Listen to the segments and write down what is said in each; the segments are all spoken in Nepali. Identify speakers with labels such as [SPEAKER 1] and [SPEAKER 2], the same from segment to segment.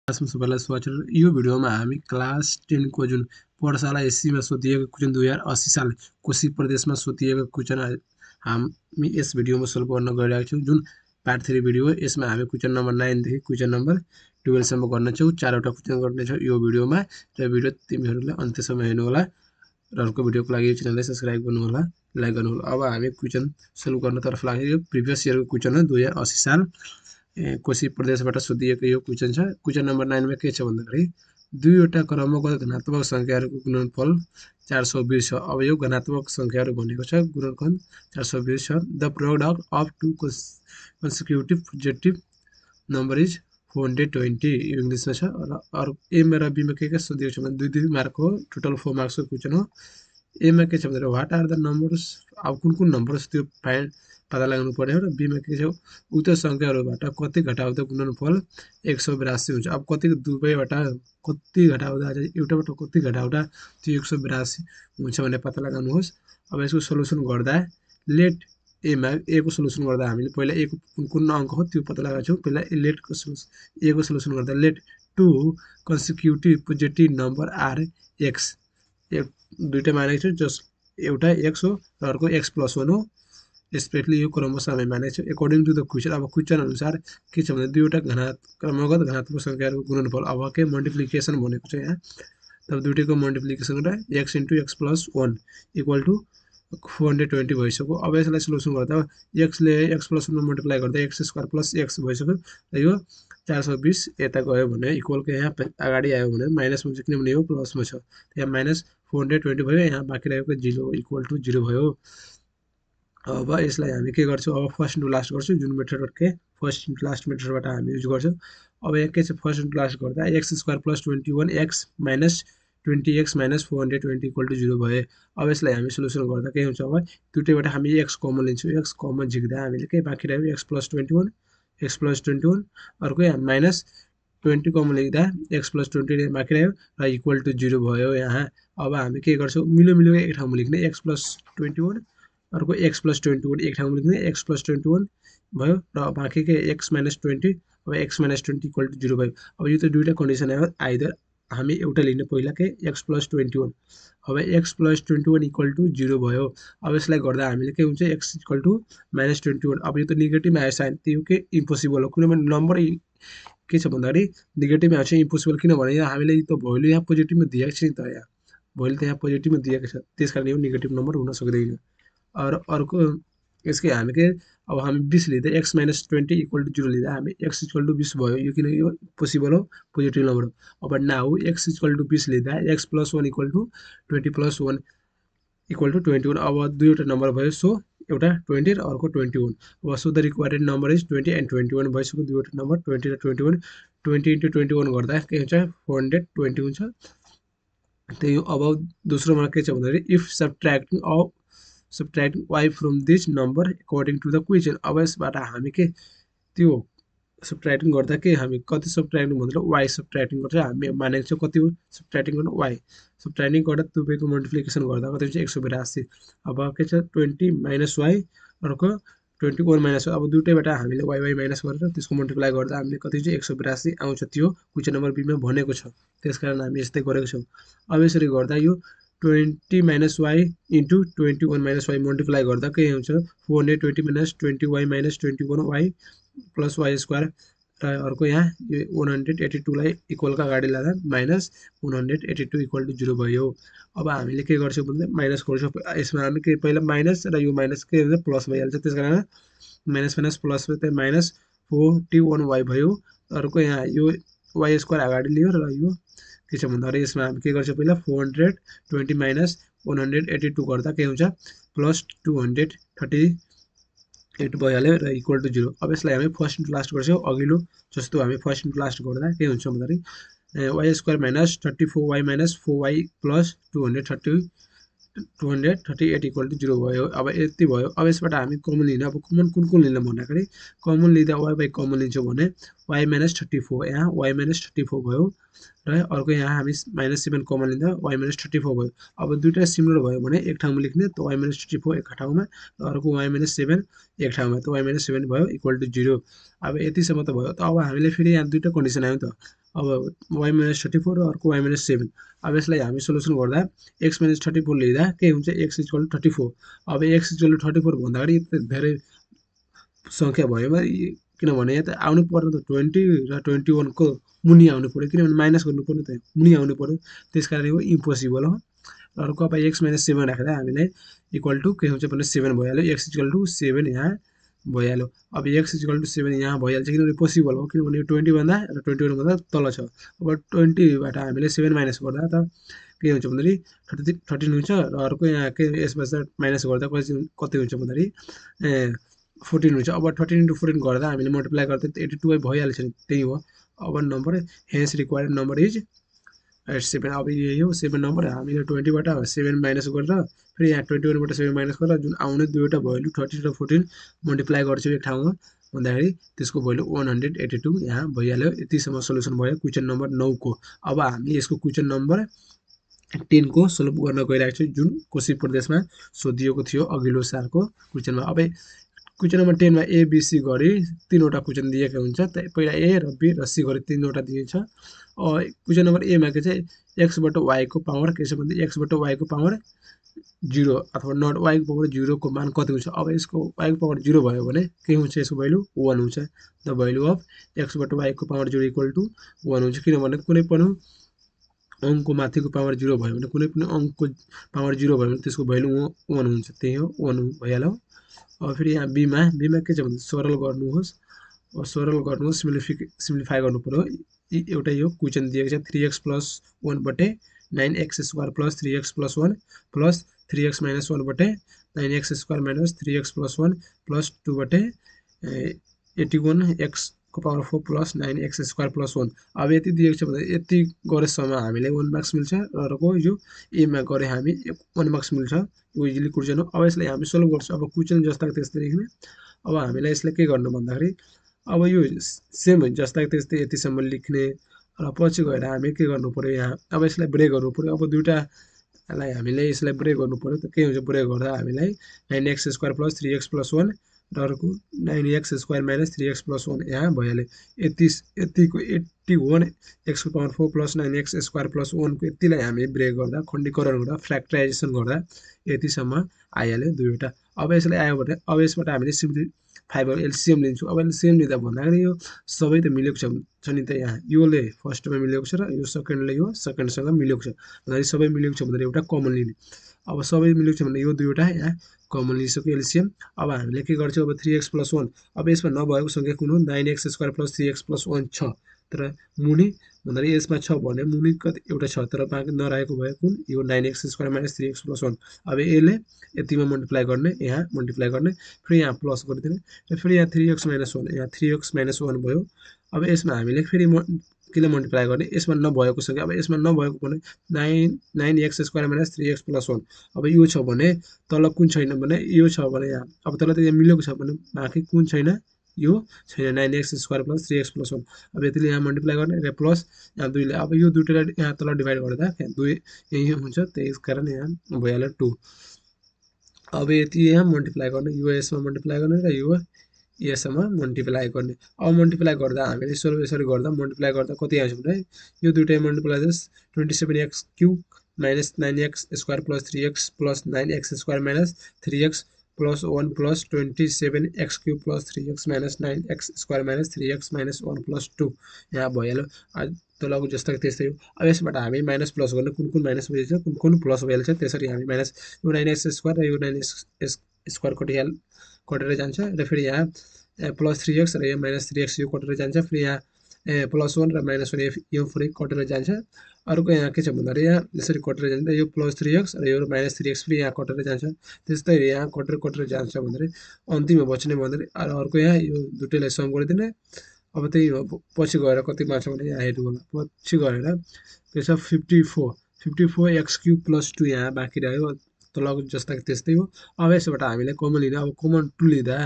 [SPEAKER 1] क्लासमा सबैलाई स्वागत छ। यो भिडियोमा हामी क्लास 10 को जुन पढशाला एससीमा सोधिएको क्वेशन 2080 साल कोशी प्रदेशमा सोधिएको क्वेशन हामी यस भिडियोमा सल्भ गर्न गइरहेका छौं। जुन पार्ट 3 भिडियो हो यसमा हामी क्वेशन नम्बर 9 देखि क्वेशन नम्बर 12 सम्म गर्नेछौं। 4 वटा क्वेशन गर्नेछौं यो भिडियोमा र भिडियो तिमीहरूले अन्त्यसम्म हेर्नु होला र अर्को भिडियोको लागि यो च्यानललाई सब्स्क्राइब गर्नु होला, लाइक गर्नु होला। अब हामी क्वेशन सल्भ गर्नतर्फ लाग्यौं। यो प्रिभियस इयरको क्वेशन हो 2080 साल कोशी प्रदेशबाट सोधिएको यो क्वेशन छ। क्वेशन नम्बर 9 मा के छ भन्दाखेरि दुईवटा क्रमगत धनात्मक संख्याहरूको गुणनफल 420 छ। अब यो धनात्मक संख्याहरू भनेको छ गुणनफल 420 छ। The product of two consecutive positive number is 420 यो इंग्लिशमा छ र अरु ए मा र बी मा के सोधिएको छ भने दुई मार्क हो, टोटल 4 मार्क्सको क्वेशन हो। ए मा के छ भन्दा व्हाट आर द नम्बर्स, अब कुन नम्बर्स त्यो फाइन्ड पता लगाउनु पर्यो र बी मा के छ उक्त संख्याहरूबाट कति घटाउँदा गुणनफल 182 हुन्छ। अब कति दुवैबाट कति घटाउँदा एउटाबाट कति घटाउँदा त्यो 182 हुन्छ भन्ने पत्ता लगाउनुहोस्। अब यसको सल्युसन गर्दा लेट ए मा ए को सल्युसन गर्दा हामीले पहिला ए को कुन अंक हो त्यो पत्ता लगाउँछौं। पहिला लेट को सल्युसन ए को सल्युसन गर्दा let two consecutive positive number are x, दुईटा मानेको छ जस एउटा x हो र अर्को x+1 हो। स्पेशली यो क्रमशः हामी मानेको छ अकॉर्डिंग टु द क्वेशन। अब क्वेशन अनुसार के छ भने दुईवटा क्रमगत धनात्मक संख्याहरूको गुणनफल अब के मल्टिप्लिकेसन भनेको छ यहाँ। तब दुईटैको मल्टिप्लिकेसन गर्दा x * x+1 = 420 भइसक्यो। अब यसलाई सल्युसन गर्दा x ले x+1 मा मल्टिप्लाई गर्दा x² + x भइसक्यो र यो 420 यता गयो भने इक्वल के यहाँ अगाडि आयो भने माइनस हुन्छ किनभने यो प्लसमा छ। यहाँ -420 भयो, यहाँ बाँकी रहेको 0 = 0 भयो। अब यसलाई हामी के गर्छौं, अब फर्स्ट इन्टु लास्ट गर्छौं। जुन मेथडबाट के फर्स्ट इन्टु लास्ट मेथडबाट हामी युज गर्छौं। अब यहाँ के छ फर्स्ट इन्टु लास्ट गर्दा x² + 21 x - 20x - 420 = 0 भए। अब यसलाई हामी सल्युसन गर्दा के हुन्छ, अब दुईटैबाट हामी x कमन लिन्छौं। x कमन झिक्दा हामीले के बाँकी रह्यो x + 21 अर्को यहाँ -20 कमन लिँदा x + 20 बाँकी रह्यो र इक्वल टु 0 भयो यहाँ। अब हामी के गर्छौं मिलो एक ठाउँमा लेख्ने x + 21 अर्को x + 21 एक ठाउँमा लेख्ने x + 21 भयो र बाँकी के x - 20 अब x - 20 = 0 भयो। अब यो त दुईटा कन्डिसन आयो, आइदर हामी एउटा लिने पहिला के x + 21। अब x + 21 = 0 भयो। अब यसलाई गर्दा हामीले के हुन्छ x = -21। अब यो त नेगेटिभ आयो साइन, त्यो के इम्पोसिबल हो किनभने नम्बर के छ भन्दाखेरि नेगेटिभ आउँछ इम्पोसिबल किनभने यहाँ हामीले त भ्यालु यहाँ पोजिटिभमा दिएको छ नि त, यहाँ भ्यालु त यहाँ पोजिटिभमा दिएको छ त्यसकारण यो नेगेटिभ नम्बर हुन सक्दैन। और अर्को यसकै हामी के अब हामी 20 लिँदा x - 20 = 0 लिँदा हामी x = 20 भयो, यो किन यो पोसिबल हो पोजिटिभ नम्बर हो। अब नाउ x = 20 लिँदा x + 1 = 20 + 1 = 21। अब दुईवटा नम्बर भयो, सो एउटा 20 र अर्को 21। अब so the required number is 20 and 21 भइसक्यो। दुईवटा नम्बर 20 र 21, 20 * 21 गर्दा के हुन्छ 420 हुन्छ। त्यही अब दोस्रोमा के छ भन्दाखेरि if सबट्र्याक्टिङ y from this number according to the question। अब यसबाट हामी के त्यो सबट्र्याक्टिङ गर्दा के हामी कति सबट्र्याक्टिङ भन्दा y सबट्र्याक्टिङ गर्छ हामी मानेको छ कति हो सबट्र्याक्टिङ गर्दा y सबट्र्याक्टिङ गर्दा दुवैको मल्टिप्लिकेसन गर्दा कति हुन्छ 182। अब के छ 20 - y अर्को 21 - y। अब दुईटैबाट हामीले y माइनस गरेर त्यसको मल्टिप्लाई गर्दा हामीले कति हुन्छ 182 आउँछ। त्यो क्वेशन नम्बर बी मा भनेको छ, त्यसकारण हामी यस्तै गरेको छौं। अब यसरी गर्दा यो 20 - y * 21 - y मल्टिप्लाई गर्दा के हुन्छ 420 - 20y - 21y + y² र अर्को यहाँ यो 182 लाई इक्वलका अगाडि लाँदा -182 = 0 भयो। अब हामीले के गर्छौं भन्दा माइनस गर्छौं। यसमा हामी के पहिला माइनस र यो माइनस के हुन्छ प्लस भइहाल्छ, त्यसकारण माइनस प्लस -41y भयो। अर्को यहाँ यो y² अगाडि लियो र यो के छ भन्दाखेरि यसमा हामी के गर्छौं पहिला 420 - 182 गर्दा के हुन्छ +238 भइहाल्यो र इक्वल टु 0। अब यसलाई हामी फर्स्ट इन्टु लास्ट गर्छौं। अघिल्लो जस्तो हामी फर्स्ट इन्टु लास्ट गर्दा के हुन्छ भन्दाखेरि y² - 34y - 4y + 238 = 0 भयो। अब यति भयो। अब यसबाट हामी कमन लिने, अब कमन कुन लिने भन्दाखेरि कमन लिँदा y कमन लिन्छौं भने y - 34 यहाँ y - 34 भयो र अर्को यहाँ हामी -7 कमन लिँदा y - 34 भयो। अब दुईटा सिमिलर भयो भने एक ठाउँमा लेख्ने त y - 34 एक ठाउँमा र अर्को y - 7 एक ठाउँमा त y - 7 भयो इक्वल टु 0। अब यतिसम्म त भयो। त अब हामीले फेरि यहाँ दुईटा कन्डिसन आयो नि त। अब y - 34 र अर्को y - 7। अब यसलाई हामी सोलुसन गर्दा x - 34 लिँदा के हुन्छ, x = 34। अब x = 34 भन्दाखेरि धेरै सङ्ख्या भयो किनभने यहाँ त आउनु पर्ने त 20 र 21 को मुनि आउनु पर्यो, किनभने माइनस गर्नु पर्यो त मुनि आउनु पर्यो, त्यसकारण यो इम्पोसिबल हो। अर्को अब x - 7 राख्दा हामीलाई इक्वल टु के हुन्छ भने 7 भइहाल्यो, x = 7 यहाँ भइहाल्यो। अब x = 7 यहाँ भइहाल्छ किनभने पोसिबल हो, किनभने यो 20 भन्दा र 21 भन्दा तल छ। अब 20 बाट हामीले 7 माइनस गर्दा त के हुन्छ भन्दाखेरि 13 हुन्छ र अर्को यहाँ के यसबाट माइनस गर्दा कति हुन्छ भन्दाखेरि 14 हुन्छ। अब 13 × 14 गर्दा हामीले मल्टिप्लाई गर्दा 82 भइहाल्छ नि, त्यही हो। अब number hence required number is 7। अब यही हो 7 नम्बर। हामीले 20 बाट 7 माइनस गरेर फेरि यहाँ 21 बाट 7 माइनस गरेर जुन आउने दुईवटा भ्यालु 13 र 14 मल्टिप्लाई गर्छौँ एक ठाउँमा भन्दाखेरि त्यसको भ्यालु 182 यहाँ भइहाल्यो। यतिसम्म सोलुसन भयो क्वेसन नम्बर 9 को। अब हामी यसको क्वेसन नम्बर 10 को सोल्भ गर्न गइरहेको छौँ, जुन कोशी प्रदेशमा सोधिएको थियो अघिल्लो सालको क्वेसनमा। अब क्वेसन नम्बर 10 मा ए बी सी गरी 3वटा क्वेसन दिएको हुन्छ। पहिला ए र बी र सी गरी 3वटा दिएको छ। क्वेसन नम्बर ए मा के चाहिँ x बाट y को पावर के छ भन्दा x बाट y को पावर 0 अथवा नट y को पावर 0 को मान कति हुन्छ। अब यसको y को पावर 0 भयो भने के हुन्छ, यसको भ्यालु 1 हुन्छ। द भ्यालु अफ x बाट y को पावर 0 = 1 हुन्छ, किनभने कुनै पनि अङ्कको माथिको पावर 0 भयो भने, कुनै पनि अङ्कको पावर 0 भयो भने त्यसको भ्यालु 1 हुन्छ, त्यही हो 1 भइहाल्यो। अब फेरि यहाँ बीमा के छ भने सरल गर्नुहोस्। सरल गर्नुहोस्, सिम्प्लिफाई गर्नु पर्यो। एउटा यो क्वेसन दिएको छ 3x + 1 बटे 9x² + 3x + 1 प्लस 3x - 1 बटे 9x² - 3x + 1 प्लस 2 बटे 81x को पावर 4 प्लस 9x² + 1। अब यति दिएको छ भने यति गरेसम्म हामीले 1 मार्क्स मिल्छ र अर्को यो ए मा गरे हामी 1 मार्क्स मिल्छ। यो इजिली क्वेसन हो। अब यसलाई हामी सोल्भ गर्छौँ। अब क्वेसन जस्ता त्यस्तै लेख्ने। अब हामीलाई यसलाई के गर्नु भन्दाखेरि अब यो सेम जस्ता त्यस्तै यतिसम्म लेख्ने र पछि गएर हामी के गर्नु पर्यो, यहाँ अब यसलाई ब्रेक गर्नु पर्यो। अब दुईटालाई हामीले यसलाई ब्रेक गर्नु पर्यो। त के हुन्छ, ब्रेक गर्दा हामीलाई 9x² + 3x + 1 र अर्को 9x² - 3x + 1 यहाँ भइहाल्यो। यतिको 81 x को पावर 4 प्लस 9x² + 1 को यतिलाई हामी ब्रेक गर्दा, खण्डीकरण गर्दा, फ्याक्टराइजेसन गर्दा यतिसम्म आइहाल्यो दुईवटा। अब यसलाई आयो भने अब यसबाट हामीले सिम्प्लिफाई एलसिएम लिन्छौँ। अब एलसिएम लिँदा भन्दाखेरि यो सबै त मिलेको छ नि त, यहाँ योले फर्स्टमा मिलेको छ र यो सेकेन्डले यो सेकेन्डसँग मिलेको छ भन्दाखेरि सबै मिलेको छ भन्दाखेरि एउटा कमन लिने। अब सबै मिलेको छ भने यो दुईवटा यहाँ कमन लिइसक्यो एलसिएम। अब हामीले के गर्छौँ, अब 3x + 1। अब यसमा नभएको सङ्ख्या कुन हो, 9x² + 3x + 1 छ, तर मुनि भन्दाखेरि यसमा छ भने मुनि कति एउटा छ, तर बाँकी नरहेको भयो कुन, यो 9x² - 3x + 1। अब यसले यतिमा मल्टिप्लाई गर्ने, यहाँ मल्टिप्लाई गर्ने, फेरि यहाँ प्लस गरिदिने र फेरि यहाँ 3x - 1, यहाँ 3x - 1 भयो। अब यसमा हामीले फेरि केले मल्टिप्लाई गर्ने, यसमा नभएको सङ्ख्या। अब यसमा नभएको भने 9x² - 3x + 1। अब यो छ भने तल कुन छैन भने यो छ भने यहाँ, अब तल त यहाँ मिलेको छ भने बाँकी कुन छैन, यो छैन 9x² + 3x + 1। अब यतिले यहाँ मल्टिप्लाई गर्ने र प्लस यहाँ 2 ले। अब यो दुईटालाई यहाँ तल डिभाइड गर्दा 2 यही हुन्छ, त्यस कारण यहाँ भइहाल्यो 2। अब यति यहाँ मल्टिप्लाई गर्ने, यो यसमा मल्टिप्लाई गर्ने र यो यसमा मल्टिप्लाई गर्ने। अब मल्टिप्लाई गर्दा हामीले यसरी गर्दा मल्टिप्लाई गर्दा कति आउँछ भने यो दुईटै multiply 27x³ - 9x² + 3x + 9x² - 3x + 1 plus 27x³ + 3x - 9x² - 3x - 1 + 2 यहाँ भइहाल्यो। तलको जस्तो त्यस्तै हो। अब यसबाट हामी माइनस प्लस गर्ने, कुन माइनस भइहाल्छ, कुन प्लस भइहाल्छ, त्यसरी हामी माइनस यो 9x² र यो 9x² कटेर जान्छ र फेरि यहाँ प्लस 3x र यो माइनस 3x यो कटेर जान्छ, फेरि यहाँ +1 र -1 यो फेरि कटेर जान्छ। अर्को यहाँ के छ भन्दाखेरि यहाँ यसरी कटेर जान्छ, यो प्लस 3x र यो -3x फेरि यहाँ कटेर जान्छ। त्यस्तै यहाँ कटेर जान्छ भन्दाखेरि अन्तिममा बच्ने भन्दाखेरि अर्को यहाँ यो दुटैलाई सम गरिदिने। अब त्यही हो, पछि गएर कति मार्छ भने यहाँ हेर्नु होला। पछि गएर के छ 54x³ + 2 यहाँ बाँकी रह्यो, तलको जस्ता त्यस्तै हो। अब यसबाट हामीले कमन लिँदा, अब कमन 2 लिँदा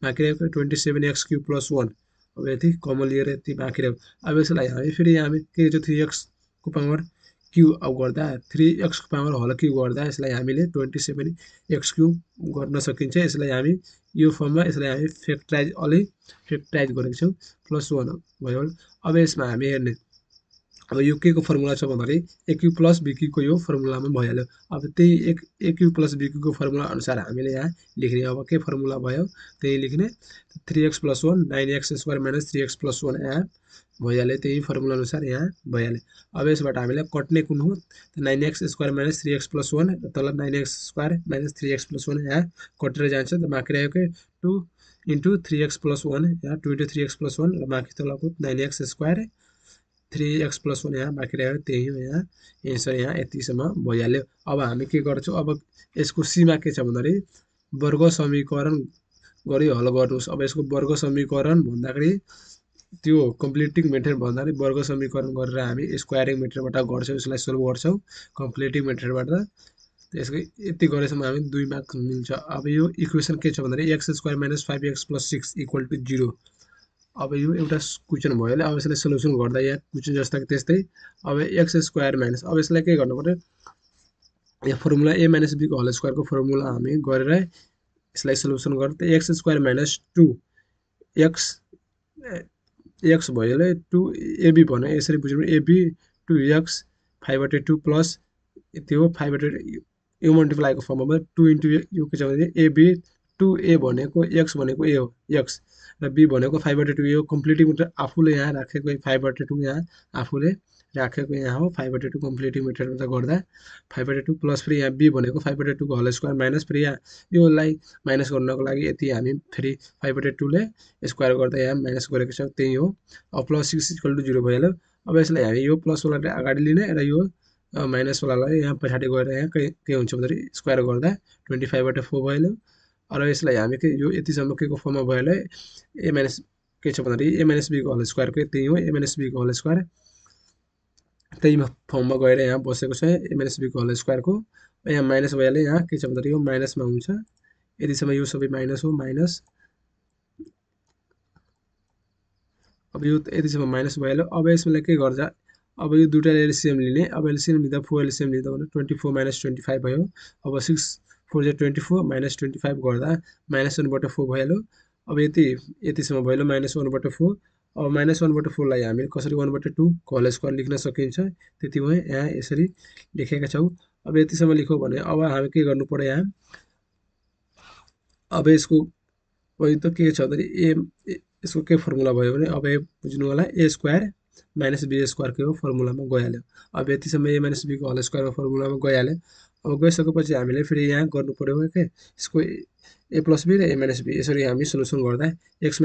[SPEAKER 1] बाँकी रहेको 27x³ + 1। अब यति कमन लिएर यति बाँकी रह्यो। अब यसलाई हामी फेरि हामी के 3x को पावर क्यू अब गर्दा 3x को पावर होल क्यू गर्दा यसलाई हामीले 27x क्यूब गर्न सकिन्छ। यसलाई हामी यो फर्ममा यसलाई हामी फ्याक्टराइज गरेको छौँ +1 भयो। अब यसमा हामी हेर्ने अब यो के को फर्मुला छ भन्दाखेरि AQ + BQ को यो फर्मुलामा भइहाल्यो। अब त्यही AQ + BQ को फर्मुला अनुसार हामीले यहाँ लेख्ने। अब के फर्मुला भयो त्यही लेख्ने 3x + 1 9x² - 3x + 1 यहाँ भइहाल्यो। त्यही फर्मुला अनुसार यहाँ भइहाल्यो। अब यसबाट हामीले कट्ने कुन हो 9x² - 3x + 1 तल 9x² - 3x + 1 यहाँ कटेर जान्छ। त बाँकी रहेको 2 × 3x + 1 यहाँ 2 × 3x + 1 र बाँकी तलको 9x² 3x + 1 यहाँ बाँकी रह्यो। त्यही हो यहाँ एन्सर यहाँ यतिसम्म भइहाल्यो। अब हामी के गर्छौँ अब यसको सीमा के छ भन्दाखेरि वर्ग समीकरण गरी हल गर्नुहोस्। अब यसको वर्ग समीकरण भन्दाखेरि त्यो कम्प्लिटिङ मेथड भन्दाखेरि वर्ग समीकरण गरेर हामी स्क्वायरिङ मेथडबाट गर्छौँ। यसलाई सोल्भ गर्छौँ कम्प्लिटिङ मेथडबाट। त्यसको यति गरेसम्म हामी 2 मार्क मिल्छ। अब यो इक्वेसन के छ भन्दाखेरि x² - 5x + 6 = 0। अब यो एउटा क्वेसन भयो होला। अब यसलाई सोल्युसन गर्दा यहाँ क्वेसन जस्ता त्यस्तै अब x² अब यसलाई के गर्नु पर्यो यो फर्मुला a - b को होल स्क्वायर को फर्मुला हामी गरेर यसलाई सोल्युसन गर्दा x² - 2x x भयो होला 2ab भने यसरी बुझ्नु ab 2x 5/2 प्लस त्यो 5/2 यो मल्टिप्लाईको फर्ममा 2 × यो के छ भने ab 2a भनेको x भनेको a हो x र b भनेको 5/2 यो कम्प्लिटिङ मेथड आफूले यहाँ राखेको 5/2 यहाँ आफूले राखेको यहाँ हो 5/2 कम्प्लिटिङ मेथडबाट गर्दा 5/2 प्लस फेरि यहाँ b भनेको 5/2 को होल स्क्वायर माइनस फेरि यहाँ योलाई माइनस गर्नको लागि यति हामी फेरि 5/2 ले स्क्वायर गर्दा यहाँ माइनस गरेको छ। त्यही हो। अब +6 = 0 भइहाल्यो। अब यसलाई हामी यो प्लसवाला अगाडि लिने र यो माइनसवालालाई यहाँ पछाडि गएर यहाँ के हुन्छ भन्दाखेरि स्क्वायर गर्दा 25/4 भइहाल्यो। र यसलाई हामी के यो यतिसम्म के को फर्ममा भइहाल्यो a के छ भन्दाखेरि a - b को होल स्क्वायर को त्यही हो a - b को होल स्क्वायर त्यही फर्ममा गएर यहाँ बसेको छ a - b को होल स्क्वायर को यहाँ माइनस भइहाल्यो। यहाँ के छ भन्दाखेरि यो माइनसमा हुन्छ यतिसम्म यो सबै माइनस हो माइनस। अब यो यतिसम्म माइनस भइहाल्यो। अब यसलाई के गर्छ अब यो दुईटा एलसीएम लिने। अब एलसीएम लिँदा 4 एलसीएम लिँदा भने 24 - 25 भयो। अब 6 4 = 24 - 25 गर्दा -1/4 भइहाल्यो। अब यतिसम्म भइहाल्यो -1/4। अब -1/4 लाई हामीले कसरी 1/2 को होल स्क्वायर लेख्न सकिन्छ त्यति भयो। यहाँ यसरी लेखेका छौँ। अब यतिसम्म लेख्यौँ भने अब हामी के गर्नु पर्यो यहाँ अब यसको वही त के छ भन्दाखेरि यसको के फर्मुला भयो भने अब बुझ्नु होला a² - b² को फर्मुलामा गइहाल्यो। अब यतिसम्म a - b को होल स्क्वायर को फर्मुलामा गइहाल्यो। अब गइसकेपछि हामीले फेरि यहाँ गर्नु पर्यो के यसको a + b र a - b यसरी हामी सोल्युसन गर्दा x -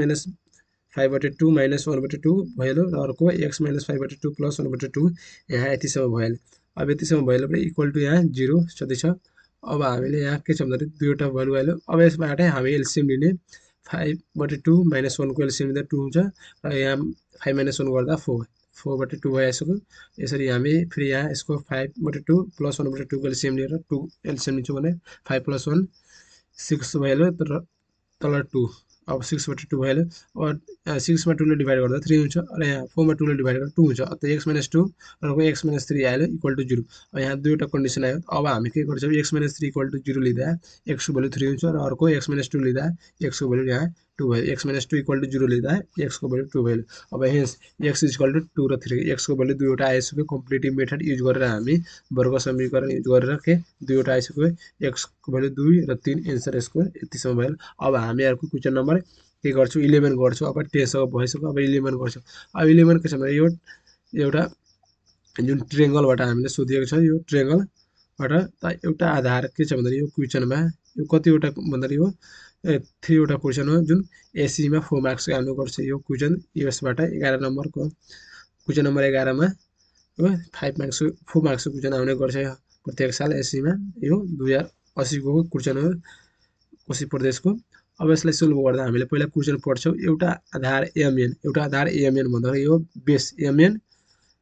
[SPEAKER 1] 5/2 - 1/2 भइहाल्यो र अर्को x - 5/2 + 1/2 यहाँ यतिसम्म भइहाल्यो। अब यतिसम्म भइहाल्यो इक्वल टु यहाँ 0 छँदैछ। अब हामीले यहाँ के छ भन्दाखेरि दुईवटा भ्यालु आइहाल्यो। अब यसबाट हामी एलसीएम लिने 5/2 - 1 को एलसीएम लिँदा 2 हुन्छ र यहाँ 5 - 1 गर्दा 4/2 भइसक्यो। यसरी हामी फेरि यहाँ यसको 5/2 + 1/2 को एलसीएम लिएर 2 एलसीएम लिन्छौँ भने 5 + 1 6 भइहाल्यो तर तल 2 अब 6/2 भइहाल्यो। अब 6 मा 2 ले डिभाइड गर्दा 3 हुन्छ र यहाँ 4 मा 2 ले डिभाइड गर्दा 2 हुन्छ। त x - 2 र x - 3 आइहाल्यो इक्वल टु 0। अब यहाँ दुईवटा कन्डिसन आयो। अब हामी के गर्छौँ x - 3 = 0 लिँदा x को भ्यालु 3 हुन्छ र अर्को x - 2 लिँदा x को भ्यालु यहाँ 2 भयो। x - 2 = 0 लिँदा x को भ्यालु 2 भयो। अब हेन्स x = 2 र 3 x को भ्यालु दुईवटा आइसक्यो। कम्प्लिटिङ मेथड युज गरेर हामी वर्ग समीकरण युज गरेर के दुईवटा आइसक्यो x को भ्यालु 2 र 3 एन्सर यसको यतिसम्म भयो। अब हामी अर्को क्वेसन नम्बर के गर्छौँ 11 गर्छौँ। अब 10 भइसक्यो। अब 11 गर्छौँ। अब 11 के छ भने यो एउटा जुन ट्रायंगलबाट हामीले सोधिएको छ यो ट्रायंगलबाट त एउटा आधार के छ भन्दाखेरि यो क्वेसनमा यो कतिवटा भन्दाखेरि यो 3 वटा क्वेसन हो जुन एसई मा 4 मार्क्स आउनुपर्छ। यो क्वेसन यसबाट 11 नम्बरको क्वेसन नम्बर 11 मा यो 5 मार्क्स 4 मार्क्सको क्वेसन आउने गर्छ प्रत्येक साल एसई मा। यो 2080 को क्वेसन हो कोशी प्रदेशको। अब यसलाई सोल्भ गर्दा हामीले पहिला क्वेसन पढ्छौँ। एउटा आधार एमएन भन्दाखेरि यो बेस एमएन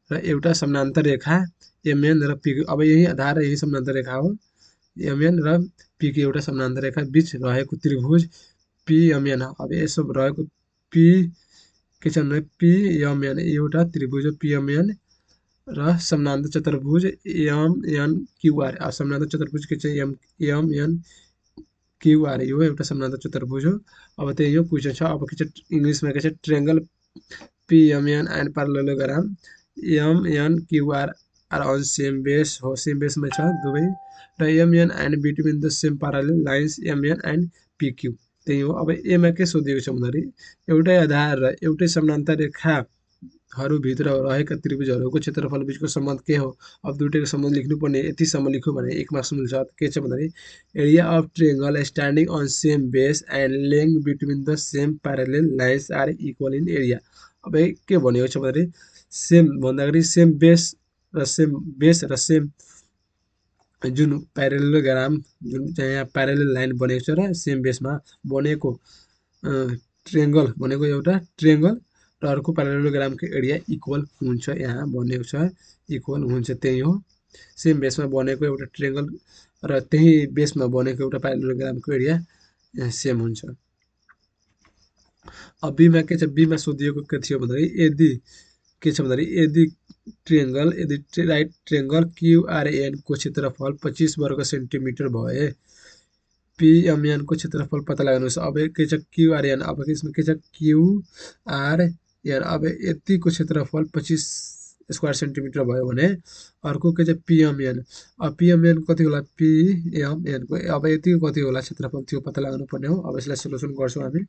[SPEAKER 1] र एउटा समानान्तर रेखा एमएन र पी। अब यही आधार यही समानान्तर रेखा हो एमएन र पी को एउटा समानान्तर रेखा बीच रहेको त्रिभुज पीएमएन। अब यसो रहेको पी के छ भने पीएमएन एउटा त्रिभुज हो पीएमएन र समानान्तर चतुर्भुज MNQR। अब समानान्तर चतुर्भुज के चाहिँ MNQR यो एउटा समानान्तर चतुर्भुज हो। अब त्यही यो क्वेसन छ। अब के छ इङ्ग्लिसमा के छ triangle PMN and parallelogram MNQR are on same base हो, सेम बेसमा छ दुवै र MN and between the same parallel lines MN and PQ त्यही हो। अब एमा के सोधिएको छ भन्दाखेरि एउटै आधार र एउटै समानान्तर रेखाहरू भित्र रहेका त्रिभुजहरूको क्षेत्रफल बीचको सम्बन्ध के हो। अब दुईटैको सम्बन्ध लेख्नुपर्ने यतिसम्म लेख्यो भने 1 मार्क्स मिल्छ। के छ भन्दाखेरि area of triangle standing on same base and length between the same parallel lines are equal in area. अब के भनेको छ भन्दाखेरि सेम भन्दाखेरि सेम बेस र सेम जुन प्यारेललोग्राम जुन चाहिँ यहाँ प्यारेलल लाइन बनेको छ र सेम बेसमा बनेको ट्रायंगल भनेको एउटा ट्रायंगल र अर्को प्यारेललोग्रामको एरिया इक्वल हुन्छ यहाँ बनेको छ, इक्वल हुन्छ। त्यही हो सेम बेसमा बनेको एउटा ट्रायंगल र त्यही बेसमा बनेको एउटा प्यारेललोग्रामको एरिया सेम हुन्छ। अब बीमा के छ बीमा सोधिएको के थियो भन्दाखेरि यदि के छ भन्दाखेरि यदि राइट ट्रायंगल QRN को क्षेत्रफल 25 वर्ग सेन्टिमिटर भए PMN को क्षेत्रफल पत्ता लगाउनुहोस्। अब के छ QRN, अब यसमा के छ QRN, अब यतिको क्षेत्रफल 25 स्क्वायर सेन्टिमिटर भयो भने अर्को के छ PMN, अब PMN कति होला PMN को अब यतिको कति होला क्षेत्रफल त्यो पत्ता लगाउनु पर्ने हो। अब यसलाई सोलुसन गर्छौँ हामी।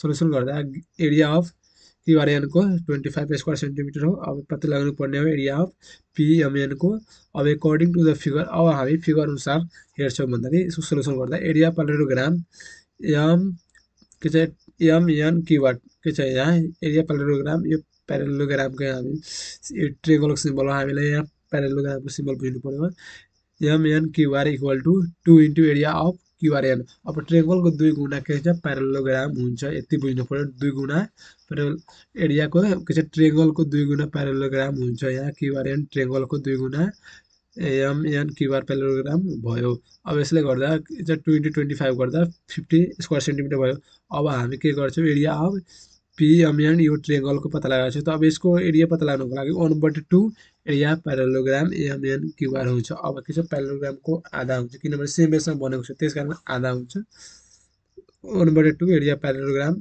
[SPEAKER 1] सोलुसन गर्दा एरिया अफ QRN को 25 स्क्वायर सेन्टिमिटर हो। अब पत्ता लगाउनु पर्ने हो एरिया अफ PMN को। अब अकर्डिङ टु द फिगर अब हामी फिगर अनुसार हेर्छौँ भन्दाखेरि यसको सोलुसन गर्दा एरिया प्यारेललोग्राम के छ MNQR के छ यहाँ एरिया प्यारेललोग्राम यो प्यारेललोग्रामको हामी ट्रायंगलको सिम्बल हो, हामीलाई यहाँ प्यारेललोग्रामको सिम्बल बुझ्नु पर्यो। MNQR equal to 2 into area of QRN। अब ट्रायंगलको 2 गुणा के छ प्यारेललोग्राम हुन्छ, यति बुझ्नु पर्यो। 2 गुणा एरियाको के छ ट्रायंगलको 2 गुणा प्यारेललोग्राम हुन्छ। यहाँ QRN ट्रायंगलको 2 गुणा MNQR प्यारेललोग्राम भयो। अब यसले गर्दा 2 इन्टु 25 गर्दा 50 स्क्वायर सेन्टिमिटर भयो। अब हामी के गर्छौँ एरिया अफ PMN यो ट्रायंगलको पत्ता लगाएको छ। त अब यसको एरिया पत्ता लगाउनको लागि 1/2 एरिया प्यारेललोग्राम MNQR हुन्छ। अब के छ प्यारेललोग्रामको आधा हुन्छ किनभने सेम बेसमा बनेको छ त्यसकारण आधा हुन्छ। 1/2 एरिया प्यारेललोग्राम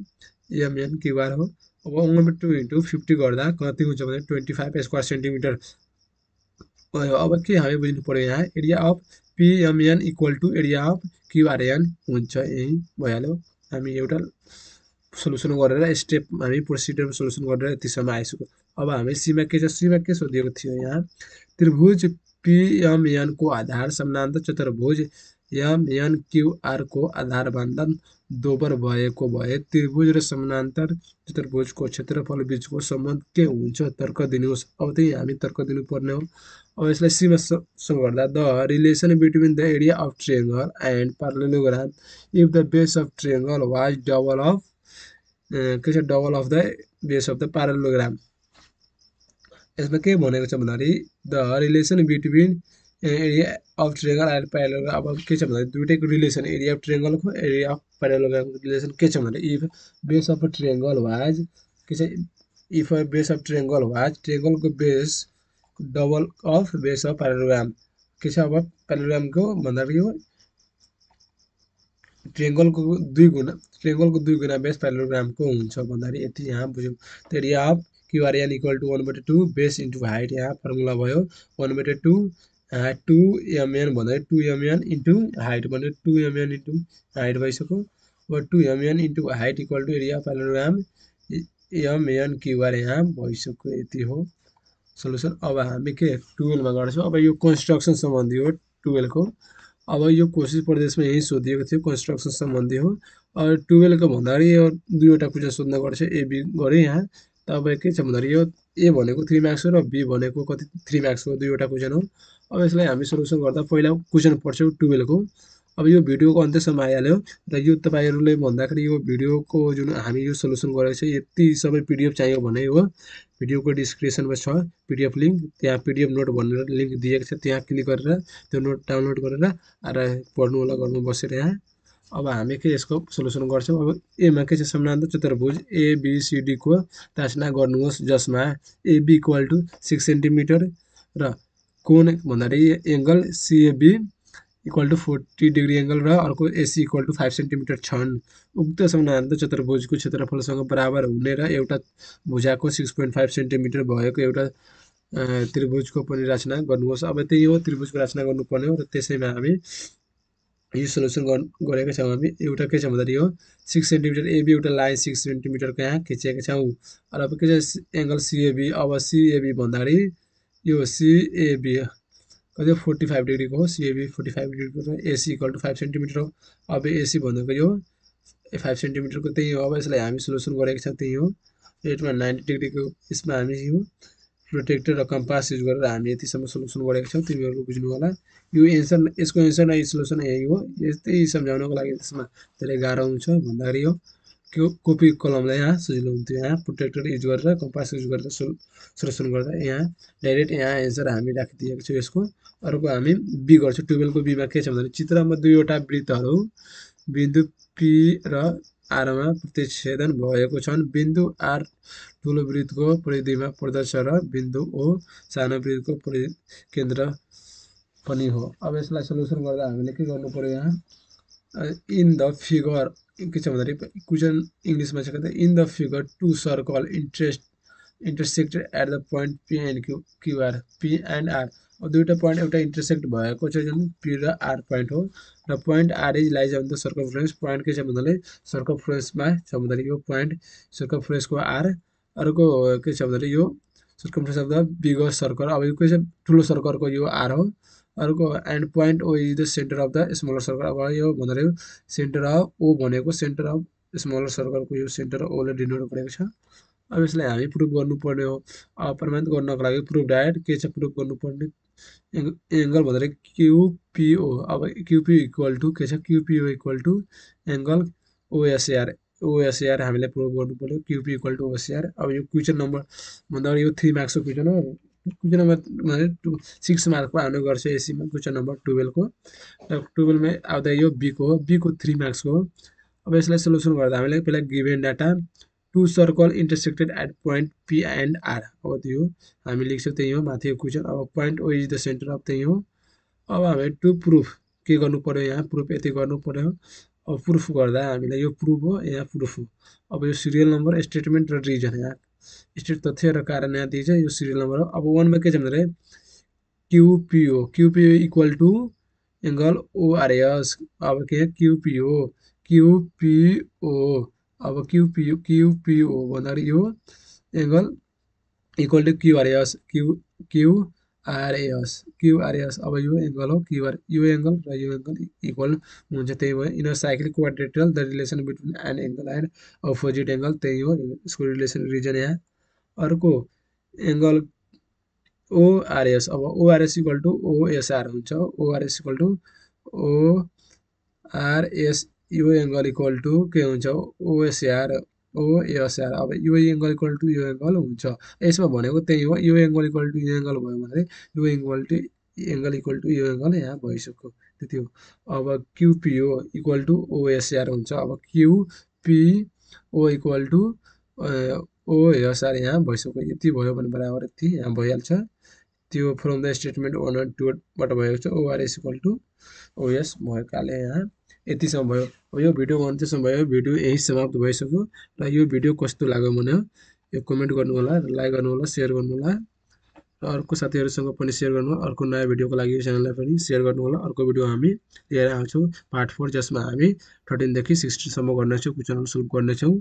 [SPEAKER 1] MNQR हो। अब 1/2 इन्टु 50 गर्दा कति हुन्छ भने 25 स्क्वायर सेन्टिमिटर भयो। अब के हामी बुझ्नु पर्यो यहाँ area of PMN equal to area of QRN हुन्छ, यही भइहाल्यो। हामी एउटा सोलुसन गरेर स्टेप हामी प्रोसिडरमा सोलुसन गरेर यतिसम्म आइसक्यो। अब हामी सीमा के छ सीमा के सोधिएको थियो यहाँ त्रिभुज PMN को आधार समानान्तर चतुर्भुज MNQR को आधार भन्दा दोबर भएको भए त्रिभुज र समानान्तर चतुर्भुजको क्षेत्रफल बीचको सम्बन्ध के हुन्छ तर्क दिनुहोस्। अब त्यही हामी तर्क दिनुपर्ने हो। अब यसलाई सीमासँग गर्दा the relation between the area of triangle and parallelogram if the base of triangle was double of के छ double of the base of the parallelogram. यसमा के भनेको छ भन्दाखेरि the relation between area of triangle and parallelogram. अब के छ भन्दाखेरि दुईटैको रिलेसन एरिया अफ ट्रायंगलको एरिया अफ प्यारेललोग्रामको रिलेसन के छ भन्दाखेरि if base of triangle was के छ if base of triangle was ट्रायंगलको base double of base of parallelogram के छ अब प्यारेललोग्रामको भन्दाखेरि यो ट्रायंगलको 2 गुणा बेस प्यारेललोग्रामको हुन्छ भन्दाखेरि यति यहाँ बुझ्यौँ। त area of QRN equal to 1/2 base into height यहाँ फर्मुला भयो 1/2 2MN भन्दाखेरि 2MN इन्टु हाइट भने 2MN इन्टु हाइट भइसक्यो। अब 2MN into height equal to area parallelogram MNQR यहाँ भइसक्यो, यति हो सोलुसन। अब हामी के 12 मा गर्छौँ। अब यो कन्स्ट्रक्सन सम्बन्धी हो 12 को। अब यो कोशी प्रदेशमा यही सोधिएको थियो कन्स्ट्रक्सन सम्बन्धी हो। अब 12 को भन्दाखेरि यो दुईवटा क्वेसन सोध्न गर्छ AB गरे यहाँ। तब के छ भन्दाखेरि यो A भनेको 3 मार्क्स हो र B भनेको कति 3 मार्क्स हो, दुईवटा क्वेसन हो। अब यसलाई हामी सोलुसन गर्दा पहिला क्वेसन पढ्छौँ 12 को। अब यो भिडियोको अन्त्यसम्म आइहाल्यो र यो तपाईहरुले भन्दाखेरि यो भिडियोको जुन हामी यो सोलुसन गरेको छ यति सबै PDF चाहियो भने हो भिडियोको डिस्क्रिप्सनमा छ PDF लिंक, त्यहाँ PDF नोट भनेर लिंक दिएको छ, त्यहाँ क्लिक गरेर त्यो नोट डाउनलोड गरेर आएर पढ्नु होला घरमा बसेर यहाँ। अब हामी के यसको सोलुसन गर्छौँ। अब एमा के छ समानान्तर चतुर्भुज एबिसिडी को रचना गर्नुहोस् जसमा एबी इक्वल टु 6 सेन्टिमिटर र कोण भन्दाखेरि angle CAB equal to 40 degree angle र अर्को एसी इक्वल टु 5 सेन्टिमिटर छन्। उक्त समानान्तर चतुर्भुजको क्षेत्रफलसँग बराबर हुने र एउटा भुजाको 6.5 सेन्टिमिटर भएको एउटा त्रिभुजको पनि रचना गर्नुहोस्। अब त्यही हो, त्रिभुजको रचना गर्नुपर्ने हो र त्यसैमा हामी यो सोल्युसन गरेका छौँ। हामी एउटा के छ भन्दाखेरि यो 6 सेन्टिमिटर एबी एउटा लाइन 6 सेन्टिमिटरको यहाँ खिचेका छौँ। अब के छ एङ्गल सिएबी। अब सिएबी भन्दाखेरि यो सिएबी कति 45 डिग्रीको हो, सिएबी 45 डिग्रीको र एसी इक्वल टु 5 सेन्टिमिटर हो। अब एसी भनेको यो 5 सेन्टिमिटरको त्यही हो। अब यसलाई हामी सोल्युसन गरेका छौँ, त्यही हो। एटमा 90 डिग्रीको यसमा हामी यो प्रोटेक्टर र कम्पास युज गरेर हामी यतिसम्म सोल्युसन गरेका छौँ, तिमीहरू बुझ्नु होला। यो एन्सर, यसको एन्सर र सोल्युसन यही हो। यस्तै सम्झाउनको लागि त्यसमा धेरै गाह्रो हुन्छ भन्दाखेरि यो कपी कलमलाई यहाँ सजिलो हुन्थ्यो। यहाँ प्रोटेक्टर युज गरेर कम्पास युज गरेर सोल्युसन गर्दा यहाँ डाइरेक्ट यहाँ एन्सर हामी राखिदिएको छौँ यसको। अर्को हामी बी गर्छौँ। 12 को बीमा के छ भन्दाखेरि चित्रमा दुईवटा वृत्तहरू बिन्दु पी र आरमा प्रतिच्छेदन भएको छन्। बिन्दु आर ठुलो वृत्तको परिधिमा पर्दछ र बिन्दु ओ सानो वृत्तको केन्द्र पनि हो। अब यसलाई सोल्युसन गर्दा हामीले के गर्नु पर्यो, यहाँ इन द फिगर के छ भन्दाखेरि इक्वेसन इङ्ग्लिसमा छ कि in the figure two circle intersected at the point P and QR. P and R, अब दुईवटा पोइन्ट एउटा इन्टरसेक्ट भएको छ जुन पी र आर पोइन्ट हो र point R is lies on the circumference. Point के छ भन्दाखेरि सर्कमफ्रेन्समा छ भन्दाखेरि यो पोइन्ट सर्कमफ्रेन्सको आर। अर्को के छ भन्दाखेरि यो सर्कमफ्रेन्स अफ द बिगर सर्कल। अब यो के छ ठुलो सर्कलको यो आर हो। अर्को and point O is the centre of the smaller circle. अब यो भन्दाखेरि सेन्टर अफ ओ भनेको सेन्टर अफ स्मलर सर्कलको यो सेन्टर ओले डिनोट गरेको छ। अब यसलाई हामी प्रुभ गर्नुपर्ने हो। प्रमाणित गर्नको लागि प्रुभ डायट के छ प्रुभ गर्नुपर्ने एङ्गल भन्दाखेरि क्युपिओ। अब क्युपिओ इक्वल टु के छ QPO equal to angle OSR. OSR हामीले प्रुभ गर्नु पर्यो, क्युपी इक्वल टु ओएसआर। अब यो क्वेसन नम्बर भन्दाखेरि यो 3 मार्क्सको क्वेसन हो। क्वेसन नम्बर 6 मार्कको आउने गर्छ एसीमा क्वेसन नम्बर 12 को र 12 मा आउँदा यो बीको हो, बीको 3 मार्क्सको हो। अब यसलाई सोल्युसन गर्दा हामीले पहिला given data two circle intersected at point P and R. अब त्यो हामी लेख्छौँ, त्यही हो माथिको क्वेसन। अब point O is the centre of, त्यही हो। अब हामी टु प्रुफ के गर्नु पर्यो, यहाँ प्रुफ यति गर्नु पर्यो। अब प्रुफ गर्दा हामीलाई यो प्रुफ हो, यहाँ प्रुफ हो। अब यो सिरियल नम्बर स्टेटमेन्ट र रिजन, यहाँ स्टेट तथ्य र कारण यहाँ दिन्छ, यो सिरियल नम्बर हो। अब 1 मा के छ भन्दाखेरि क्युपिओ। क्युपिओ इक्वल टु एङ्गल ओआरएस। अब के क्युपिओ अब क्युपिओ भन्दाखेरि यो एङ्गल इक्वल टु क्युआरएस। क्युआरएस अब यो एङ्गल हो क्युआर, यो एङ्गल र यो एङ्गल इक्वल हुन्छ, त्यही भयो। In a cyclic quadrilateral the relation between an angle and opposite angle, त्यही हो यसको रिलेसन रिजन यहाँ। अर्को एङ्गल ओआरएस। अब ओआरएस इक्वल टु ओएसआर हुन्छ। ओआरएस इक्वल टु ओआरएस, यो एङ्गल इक्वल टु के हुन्छ ओएसआर। अब यो एङ्गल इक्वल टु यो एङ्गल हुन्छ। यसमा भनेको त्यही हो, यो एङ्गल इक्वल टु यो एङ्गल भयो भने यो एङ्गल इक्वल टु यो एङ्गल यहाँ भइसक्यो, त्यति हो। अब क्युपिओ इक्वल टु ओएसआर हुन्छ। अब क्युपिओ इक्वल टु ओएसआर यहाँ भइसक्यो, यति भयो भने बराबर यति यहाँ भइहाल्छ। त्यो फ्रम द स्टेटमेन्ट 1 र 2 बाट भएको छ। ओआरएस इक्वल टु ओएस भएकाले यहाँ यतिसम्म भयो। अब यो भिडियो अन्त्यसम्म भयो, भिडियो यही समाप्त भइसक्यो। र यो भिडियो कस्तो लाग्यो भने यो कमेन्ट गर्नु होला, लाइक गर्नु होला, सेयर गर्नु होला र अर्को साथीहरूसँग पनि सेयर गर्नु होला। अर्को नयाँ भिडियोको लागि यो च्यानललाई पनि सेयर गर्नु होला। अर्को भिडियो हामी लिएर आउँछौँ पार्ट 4, जसमा हामी 13 देखि 16 सम्म गर्नेछौँ, क्वेसनहरू सल्भ गर्नेछौँ।